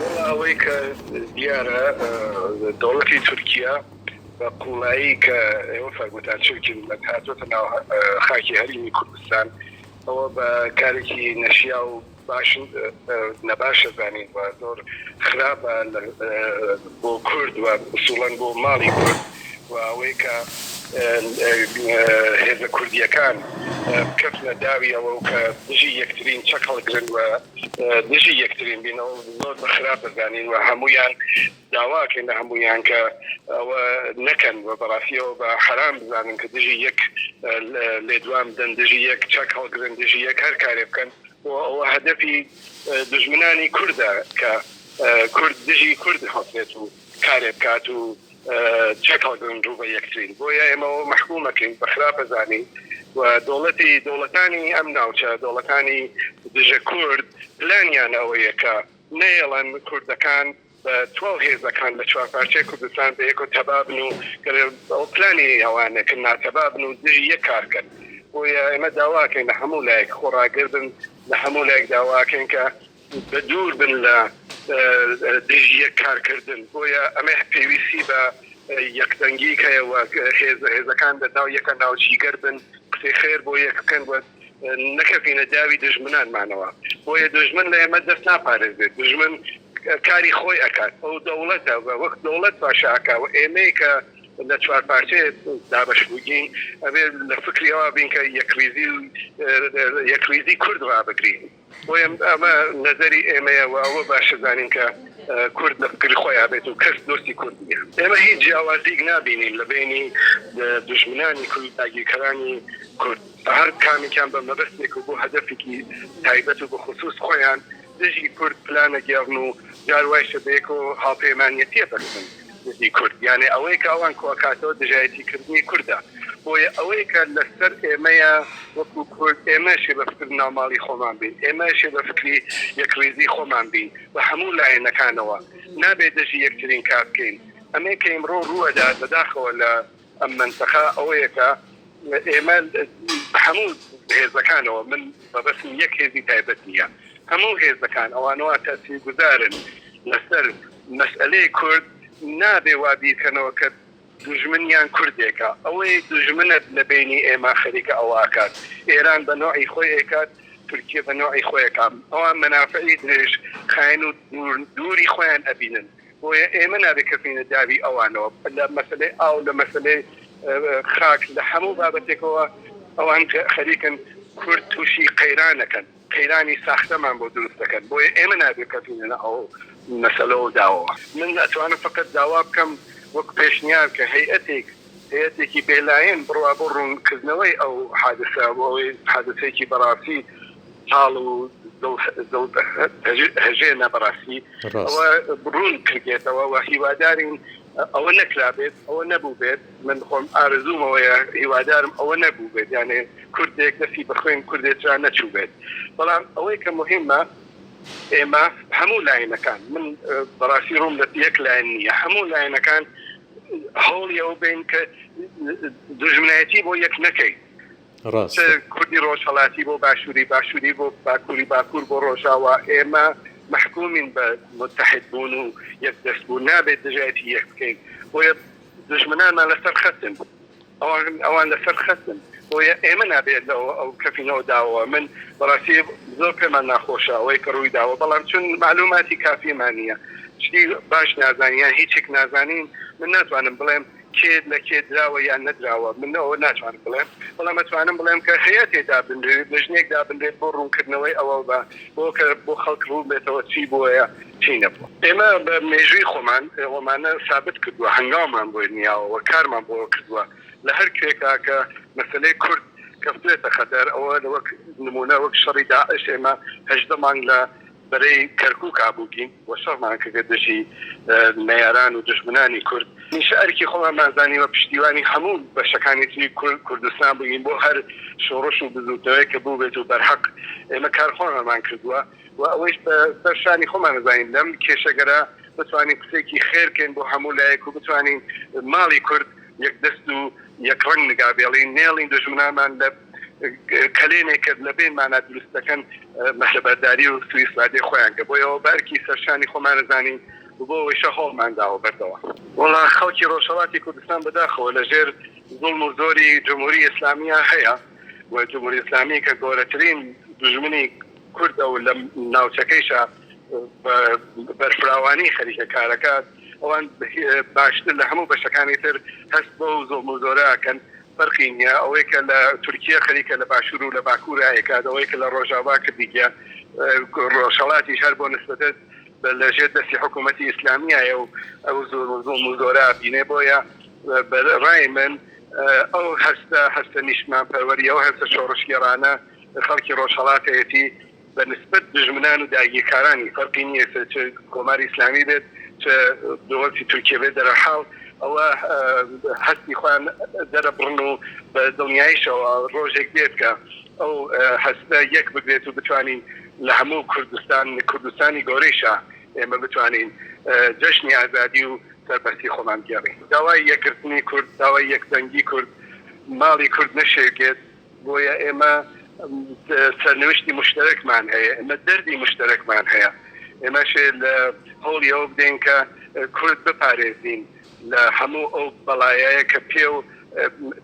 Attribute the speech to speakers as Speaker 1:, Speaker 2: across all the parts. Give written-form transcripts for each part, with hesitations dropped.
Speaker 1: وەڵا ئەوەی کە دیارە دەوڵەتی تورکیا بە قوڵایی کە ئێوە فەرمووتان 40 کیلۆمەتر هاتۆتە ناو خاکی هەرێمی کوردستان، ئەوە بە کارێکی نەشیاو و باش نەباشە زانین و زۆر خراپە بۆ کورد و ئوسوڵەن بۆ ماڵی کورد و ئەوەی کە هێزە کوردییەکان بکەفنە داویەوە و کە دژی یەکترین چەک هەڵگرن و دژی یەکترین بین ئەوە زۆر بە خراپ دەزانین و هەموویان داواکەین لە هەموویان کە ئەوە نەکەن و بەڕاستی ئەوە بە حەرام بزانن کە دژی یەک لێدوان بدەن، دژی یەک چەک هەڵگرن، دژی یەک هەر کارێ بکەن و ئەوە هەدەفی دوژمنانی کوردە کە کورد دژی کورد هەڵسێت و کارێ بکات و چەک هەڵگرن ڕوو بە یەکترین. بۆیە ئێمە ئەوە مەحکووم ئەکەین، بە خراپ ئەزانین و دەوڵەتی دەوڵەتانی ئەم ناوچە، دەوڵەتانی دژە کورد پلانیان ئەوەیە کە نەیەڵن کوردەکان بە تواو هێزەکان لە چوارپارچەی کوردستان بە یەکەوە تەبا بن و ئەوە پلانی ئەوانە کە ناتەبا بن و دژی یەک کار بکەن. بۆیە ئێمە داواکەین لە هەموو لایەک خۆڕاگر بن، لە هەموو لایەک داواکەین کە بە دوور بن لە دژی یەک کارکردن. بۆیە ئەمە پێویستی بە یەکدەنگی هەیە و هێزەکان لە ناو یەکە ناوجیگەر بن، قسەی خێر بۆ یەک بکەن و نەکەفینە داوی دوژمنانمانەوە. بۆیە دوژمن لە ئێمە دەست ناپارێزێت، دوژمن کاری خۆی ئەکات، ئەو دەوڵەتە وەک دەوڵەت باشە ئەکا و ئێمەی کە لە چوارپارچەیە دابەش بووین ئەبێ لە فکری ئەوە بین کە یەکڕیزی و یەکڕیزی کورد ڕابگرین. بۆیە ئەمە نەزەری ئێمەیە و ئەوە باشە زانین کە کورد لە فکری خۆیا بێت و کەس دۆستی کورد نییە. ئێمە هیچ جیاوازیک نابینین لە بەینی دوژمنانی کورد و داگیرکەرانی کورد. هەر کامێکیان بە مەبەستێک و بۆ هەدەفێکی تایبەت و بە خسوس خۆیان دژی کورد پلان ئەگێڕن و جار وایشە بەیەکەوە هاوپەیمانیەتی ئەبەستن دژی کورد. یانێ ئەوەی کە ئەوان کۆئەکاتەوە دژایەتی کردنی کوردە. بۆیە ئەوەی کە لەسەر ئێمەیە وەکو کورد ئێمەشێ بە فکر ناوماڵی خۆمان بین، ئێمەشێ بە فکری یەکڕیزی خۆمان بین بە هەموو لایەنەکانەوە. نابێ دژی یەکترین کار بکەین. ئەمەی کە ئیمڕۆ ڕووئەدات بەداخەوە لە ئەم مەنتەقە ئەوەیە کە ئێمە هەموو هێزەکانەوە، من مەبەستم یەک هێزی تایبەت نییە، هەموو هێزەکان ئەوانەوە تەئسیرگوزارن لەسەر مەسئەلەی کورد، نابێ وا بیرکەنەوە کە دوژمنیان کوردێکە، ئەوەی دوژمنت لە بەینی ئێمە خەریکە ئەوە ئەکات، ئێران بە نەوعی خۆی ئەیکات، تورکیە بە نەوعی خۆی ئەکات، ئەوان مەنافعی درێژ خایەن و دووری خۆیان ئەبینن. بۆیە ئێمە نابێ کەفینە داوی ئەوانەوە لە مەسەلەی ئاو، لە مەسەلەی خاک، لە هەموو بابەتێکەوە ئەوان خەریکن کورد تووشی قەیران ئەکەن، قەیرانی ساختەمان بۆ دروست دەکەن، بۆیە ئێمە نابێ کەفینە ئەو مەسەلە و داوەوە. من ئەتوانم فەقەت داوا بکەم وەک پێشنیار کە هەیئەتێک، هەیئەتێکی بێلایەن بڕوا بۆ ڕوونکردنەوەی ئەو حادسە، بۆ ئەوەی حادسەیەکی بەڕاستی تاڵ و دڵ دڵ هەژێنە بەڕاستی ئەوە ڕوون کردێتەوە و هیوادارین ئەوە نەکرابێت ئەوە نەبووبێت من خۆم ئارەزوومەوەیە هیوادارم ئەوە نەبووبێت یانێ کوردێک دەستی بە خوێن کوردێترا نەچووبێت بەڵام ئەوەی کە مهمە ئێمە هەموو لایەنەکان من بەڕاستی ڕووم لە یەک لایەن نییە هەموو لایەنەکان هەوڵی ئەو بین کە دوژمنایەتی بۆ یەک نەکەین
Speaker 2: ڕاستە.
Speaker 1: کوردی ڕۆژهەڵاتی بۆ باشووری، باشووری بۆ باکووری، باکوور بۆ ڕۆژاوا، ئێمە مەحکوومین بە متحد بوون و یەک دەست بوون، نابێت دژایەتی یەک بکەین، بۆیە دوژمنانمان لەسەر خەتن، ئەوان ئەوان لەسەر خەتن، بۆیە ئێمە نابێت لەوە ئەو کەفینەوە داوەوە، من بەڕاستی زۆر پێمان ناخۆشە ئەوەی کە ڕووی داوە، بەڵام چون مەعلووماتی کافیمان نییە، شتی باش نازانین یان هیچێک نازانین، من ناتوانم بڵێم کێ لە کێ دراوە یان نەدراوە من ئەوە ناتوانم بڵێم، بەڵام ئەتوانم بڵێم کە هەیئەتێ دابنرێت، لەژنەیەک دابنرێت بۆ ڕوونکردنەوەی ئەوە بە بۆ کە بۆ خەڵک ڕوون بێتەوە چی بووە چی نەبووە. ئێمە بە مێژووی خۆمان ئەوەمانە سابت کردووە، هەنگاومان بۆی نیاوە و کارمان بۆ کردووە. لە هەر کوێکا کە مەسەلەی کورد کەفتوێتە خەتەر ئەوە وەک نموونە وەک شەڕی داعش ئێمە 18 مانگ لە بەرەی کەرکوکا بووین و شەڕمان کردە دژی نەیاران و دوژمنانی کورد. هەمیشە ئەرکی خۆمانمان زانیوە پشتیوانی هەموو بەشەکانی تری کوردستان بووین بۆ هەر شۆڕش و بزووتنەوەیەک کە بووبێت و بەرحەق ئێمە کار خۆمانمان کردووە و ئەوەیش بە سەر شانی خۆمان ئەزانین لەم کێشەگەرە بتوانین قسەیەکی خێر بکەین بۆ هەموو لایەک و بتوانین ماڵی کورد یەکدەست و یەکڕەنگ نگابێڵین نەیەڵین دوژمنانمان لە. کەلێنێک کە لە بەینمانا دروست دەکەن بەهرەبەرداری و سوئیسفادەی خۆیان کە بۆیە ئەوە بە ئەرکی سەرشانی خۆمان ئەزانین و بۆ ئەوەیشە هەوڵمان داوە بەردەوام. وەڵا خەڵکی ڕۆژهەڵاتی کوردستان بەداخەوە لە ژێر زوڵم و زۆری جمهوری ئیسلامییا هەیە و جمهوری ئیسلامی کە گەورەترین دوژمنی کوردە و لە ناوچەکەیشا بە بەرفراوانی خەریکە کارەکات ئەوان باشتر لە هەموو بەشەکانی تر هەست بەو زوڵم و زۆرە ئەکەن فەرقی نیە ئەوەی کە لە تورکیە خەریکە لە باشور و لە باکور ئەیکات ئەوەی کە لە ڕۆژاڤا کردیگە ڕۆژهەڵاتیش هەر بۆ نسبەتە لە ژێر دەستی حکوومەتی ئیسلامیایە و ئەو زوڵم و زۆرە ئەبینێ بۆیە بە ڕای من ئەو هەستە هەستە نیشتمانپەروەری ئەو هەستە شۆڕشگێڕانە خەڵکی ڕۆژهەڵات هەیەتی بە نسبەت دوژمنان و داگیرکارانی فەرقی نییە چ کۆماری ئیسلامی بێت چ دەوڵەتی تورکیە بێت دەرحاڵ ئەوە هەستی خۆیان دەرەبڕن و بە دڵنیاییشەوە ڕۆژێک دێت کە ئەو هەستە یەک بگرێت و بتوانین لە هەموو کوردستان کوردستانی گەورەیشا ئێمە بتوانین جەژنی ئازادی و سەربەستی خۆمان بگێڕین. داوای یەکگرتنی کورد، داوای یەکدەنگی کورد، ماڵی کورد نەشێکێت، بۆیە ئێمە سەرنوشتی موشتەرەکمان هەیە، ئێمە دەردی موشتەرەکمان هەیە، ئێمە شێ لە هەوڵی ئەوە بدەین کە کورد بپارێزین لە هەموو ئەو بەڵایایە کە پێ و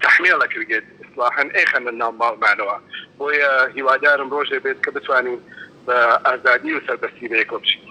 Speaker 1: تەحمیڵ ئەکرگێت ئیسڵاحەن ئەیخەنە ناو ماڵمانەوە، بۆیە هیوادارم ڕۆژێ بێت کە بتوانین بە ئازادی و سەربەستی بەیەکەوە بژین.